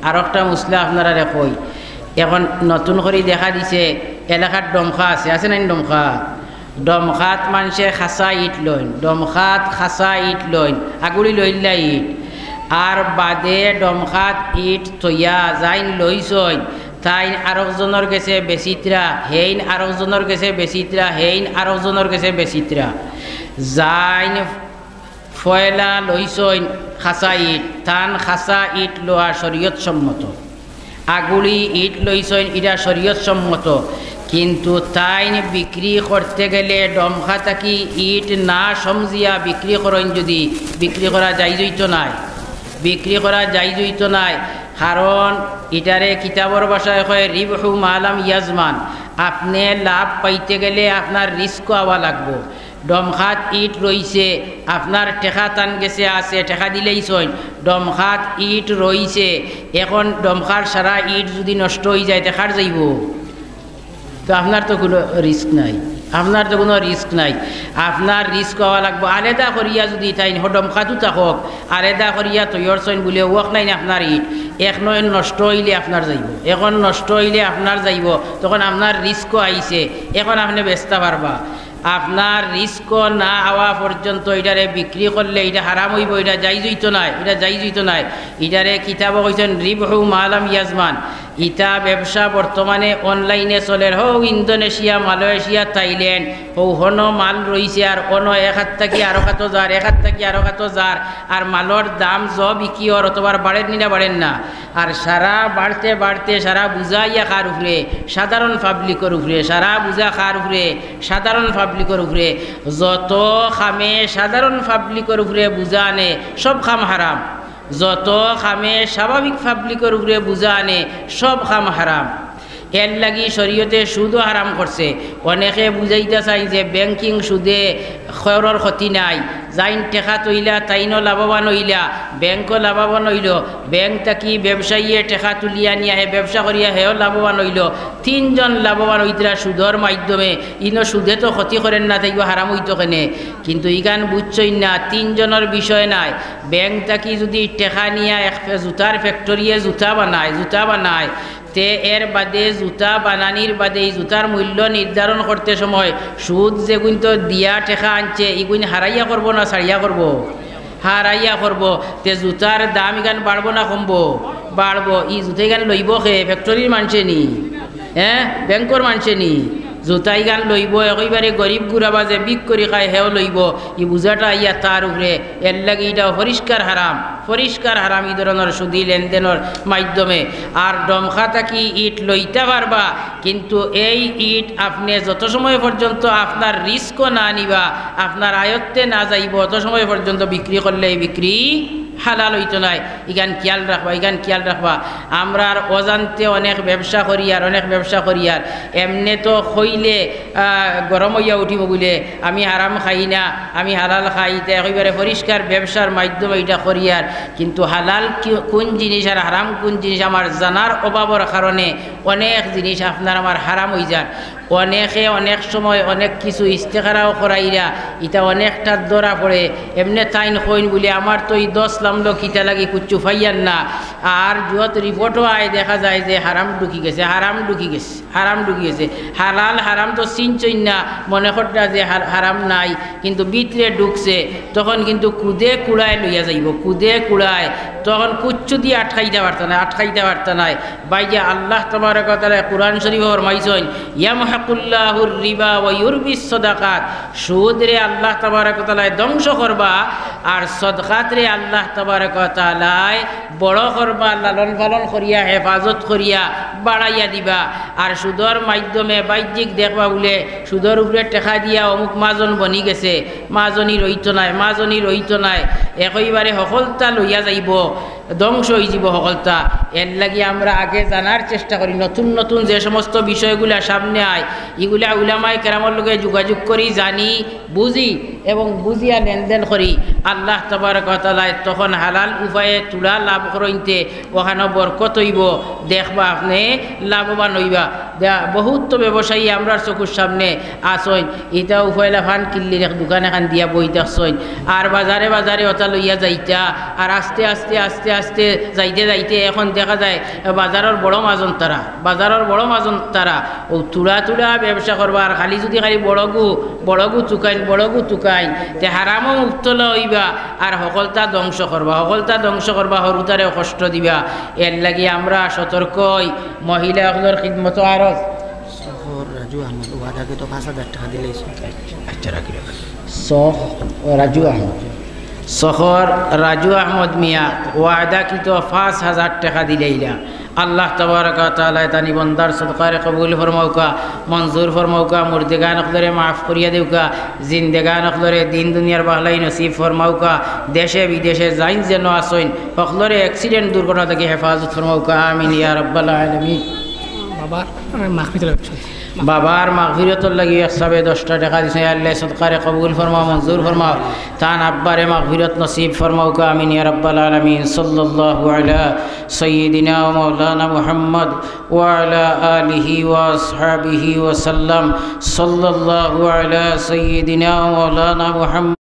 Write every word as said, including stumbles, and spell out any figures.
আর একটা মসলা আপনারারে কই, এখন নতুন করি দেখা দিছে, এলাকাত ডমখা আছে, আছে নানি ডমখা? ডমখাত মানষে খাসা ইট লইন, ডমখাত খাসা ইট লইন, আগুড়ি লইল্লা ইট। আর বাদে ডমখাত ইট থইয়া যাইন লইছইন, তাইন আরক জনর গেছে বেচিত্রা, হেইন আরক জনর গেছে বেচিত্রা, হেইন আরক জনর গেছে বেচিত্রা। যাইন ফয়লা লইছইন খাসা ইট, তান খাসা ইট লওয়া শরীয়ত সম্মত। আগুড়ি ইট লইছইন, ইটা শরীয়ত সম্মত। কিন্তু তাইন বিক্রি করতে গেলে ডমখা থাকি ইট না সমজিয়া বিক্রি করইন যুদি, বিক্রি করা জাইজ অইতো নায়, বিক্রি করা জাইজ অইতো নায়। কারণ ইটারে কিতাবর ভাষায় কয় রিবহু মালাম ইয়াজমান, আপনে লাভ পাইতে গেলে আপনার রিস্ক আওয়া লাগবো। ডমখাত ইট রইছে, আপনার টেকা তান গেছে আছে, টেকা দিলাইছইন, ডমখাত ইট রইছে। এখন ডমখার সারা ইট যুদি নষ্ট অইযায়, তে কার যাইবো? তো আপনার তো কুনু রিস্ক নাই, আপনার তো কুনু রিস্ক নাই। আপনার রিস্ক অওয়া লাগবো। আলাদা করিয়া যুদি তাইন হ ডমখাতউ থাকউক, আলাদা করিয়া থইয়রছইন বুলে অউক নাইন আপনার ইট, এখন নষ্ট অইলে আপনার যাইবো, এখন নষ্ট অইলে আপনার যাইবো, তখন আপনার রিস্কও আইছে, এখন আপনে বেচতা পারবা। আপনার রিস্ক না আওয়া পর্যন্ত ইটারে বিক্রি করলে ইটা হারাম অইবো, ইটা জাইজ অইতো নায়, ইটা জাইজ অইতো নায়। ইটারে কিতাবো কইছইন রিবহু মালাম ইয়াজমান। ইটা ব্যবসা বর্তমানে অনলাইনে চলের। হউ ইন্দোনেশিয়া, মালয়েশিয়া, থাইল্যান্ড, হউ হনো মাল রইছে আর অনো এক হাত থাকি আরক আতো যার, এক হাত থাকি আরক আতো যার, আর মালর দাম য বিকি অর অতবার বাড়ের নি না বাড়ের না? আর সারা বাড়তে বাড়তে সারা বুঝা আইয়া কার উপরে? সাধারণ পাবলিকর উপরে। সারা বুঝা কার উপরে? সাধারণ পাবলিকর উপরে। যত কামে সাধারণ পাবলিকর উপরে বুঝা আনে, সব কাম হারাম। যত কামে স্বাভাবিক পাবলিকর উপরে বুঝা আনে, সব কাম হারাম। এর লাগি শরীয়তে সুদও হারাম করছে। অনেকে বুঝাইতা চাইন যে ব্যাংকিং সুদে করর ক্ষতি নাই, যাইন টেকা থইলা তাইনও লাভবান অইলা, ব্যাংকও লাভবান অইলো, ব্যাংক থাকি ব্যবসায়ীয়ে টেকা তুলিয়া নিয়া হে ব্যবসা করিয়া হেও লাভবান অইলো, তিনজন লাভবান অইতরা সুদর মাধ্যমে। ইনো সুদে তো ক্ষতি করের না, তাইবো হারাম অইতো কেনে? কিন্তু ইখান বুঝছইন না, তিনজনর বিষয় নায়। ব্যাংক থাকি যুদি টেকা নিয়া এক ফে-, জুতার ফ্যাক্টরিয়ে জুতা বানায়, জুতা বানায়, তে এর বাদে জুতা বানানির বাদে ই জুতার মূল্য নির্ধারণ করতে সময় সুদ যেগুইনতো দিয়া টেকা আনছে, ইগুইন হারাইয়া করবো না ছাড়িয়া করবো? হারাইয়া করবো। তে জুতার দাম ইখান বাড়বো না কমবো? বাড়বো। ই জুতা ইখান লইবো কে? ফ্যাক্টরির মানষে নি? হ্যাঁ, ব্যাংকর মানষে নি? জুতা ইখান লইবো, একেবারে গরিব গুরাবা যে ভিক করি খায়, হেও লইবো। ই বুঝাটা আইয়া তার উপরে। এর লাগি ইটা পরিষ্কার হারাম, পরিষ্কার হারাম ই ধরনর সুদি লেনদেনর মাধ্যমে। আর ডমখা থাকি ইট লইতা পারবা, কিন্তু এই ইট আপনে যত সময় পর্যন্ত আপনার রিস্কও না নিবা, আপনার আয়ত্তে না যাইবো, অত সময় পর্যন্ত বিক্রি করলে এই বিক্রি হালাল অইতো নায়। ইখান খিয়াল রাখবা, ইখান খিয়াল রাখবা। আমরার অজান্তে অনেক ব্যবসা করিয়ার, অনেক ব্যবসা করিয়ার। এমনে তো কইলে, আহ, গরম অইয়া উঠিবো বুলে, "আমি হারাম খাই না, আমি হালাল খাই।" ইতা একেবারে পরিষ্কার ব্যবসার মাধ্যমে ইটা করিয়ার। কিন্তু হালাল কি, কুন জিনিস আর হারাম কুন জিনিস আমার জানার অভাবর কারণে অনেক জিনিস আপনার আমার হারাম অইযার। অনেকে অনেক সময় অনেক কিছু ইস্তেখারাও করাইরা, ইতা অনেকটা ধরা পড়ে। এমনে তাইন কইন বুলে, "আমার তো ই দশ লামলো কিতা লাগি কুচ্ছু পাইয়ার না।" আর যত রিপোর্টও আয় দেখা যায় যে হারাম ঢুকি গেছে, হারাম ঢুকি গেছে, হারাম ঢুকি গেছে। হালাল হারাম তো চিনছইন না, মনে কররা যে হার-, হারাম নাই, কিন্তু ভিতরে ঢুকছে, তখন কিন্তু কুদে কুড়ায় লইয়া যাইবো, কুদে কুড়ায়। তখন কুচ্ছু দি আটকাইতা পারতা নায়, আটকাইতা পারতা নায়। ভাইয়া, আল্লাহ তাবারাক ওয়া তাআলায় কুরআন শরীফো ফরমাইছইন, "ইয়ামহাকুল্লাহুর রিবা ওয়া ইউরবিস সাদাকাত।" সুদরে আল্লাহ তাবারাক ওয়া তাআলায় ধ্বংস করবা, আর সদকাতরে আল্লাহ তাবারাক ওয়া তাআলায় বড় করবা, লালন পালন করিয়া, হেফাজত করিয়া, বাড়াইয়া দিবা। আর সুদর মাধ্যমে বাহ্যিক দেখবা বুলে, সুদর উপরে টেকা দিয়া অমুক মাজন বনি গেছে, মাজনি রইতো নায়, মাজনি রইতো নায়, একেবারে হকলতা লইয়া যাইবো। ধ্বংস অইযিবো হকলতা। এর লাগি আমরা আগে জানার চেষ্টা করি, নতুন নতুন যে সমস্ত বিষয়গুলা সামনে আয়, ইগুলা উলামায়ে কেরামর লগে যোগাযোগ করি, জানি, বুঝি এবং বুঝিয়া লেনদেন করি। আল্লাহ তাবারাক ওয়া তাআলায় তখন হালাল উপায়ে তুলা লাভ করইনতে অখানো বরকত অইবো, দেখবা আপনে লাভবান অইবা। দে-, বহুত তো ব্যবসায়ী আমরার চকুর সামনে আছইন, ইতাও পয়লা পান কিল্লির এক দোকান এখান দিয়া বই দেখছইন, আর বাজারে বাজারে ওটা লইয়া যাইতা, আর আস্তে আস্তে আস্তে আস্তে যাইতে যাইতে এখন দেখা যায় বাজারর বড় মাজন তারা, বাজারর বড় মাজন তারা, অউ থুড়া থুড়া ব্যবসা করবা, আর খালি যুদি খালি বড়গু, বড়গু তুকাইন, বড়গু তুকাইন, তে হারামো মুবতলা অইবা, আর হকলতা ধ্বংস করবা, হকলতা ধ্বংস করবা, হুরুতারে কষ্ট দিবা। এরলাগি আমরা সতর্ক অই, মহিলা অকলর খিদমতো আরজ। সখর রাজু আহমদ ওয়াদাকৃত পাঁচ হাজার টেকা দিলাইছইন। আচ্ছা, রাখি রাখি। সখ রাজু আহমদ। সখর রাজু আহমদ মিয়া ওয়াদাকৃত পাঁচ হাজার টেকা দিলাইলা। আল্লাহ তাবারাকা ওয়া তাআলায় তান ই বন্দার সদকারে কবুল ফরমাউক্কা, মঞ্জুর ফরমাউক্কা, মুর্দেগান অকলরে মাফ করিয়া দেউক্কা, জিন্দেগান অকলরে দিন দুনিয়ার ভালাই নসিব ফরমাউক্কা, দেশে বিদেশে যেইন যেনো আছইন, হকলরে accident দুর্ঘটনা থাকি হেফাজত ফরমাউক্কা। আমিন ইয়া রাব্বাল আলামিন। বাবার মাগফিরাতর লাগি। বাবার মাগফিরাতর লাগি এক সাবে দশটা টেকা দিছইন, আল্লাহ সদকারে কবুল ফরমাও, মঞ্জুর ফরমাও, তান আব্বারে মাগফিরাত নসিব ফরমাউক্কা। আমিন ইয়া রাব্বাল আলামিন। সাল্লাল্লাহু আলা সাইয়্যিদিনা ওয়া মাওলানা মুহাম্মদ ওয়া আলা আলিহি ওয়া আসহাবিহি ওয়া সাল্লাম। সাল্লাল্লাহু আলা সাইয়্যিদিনা ওয়া মাওলানা মুহাম্মদ।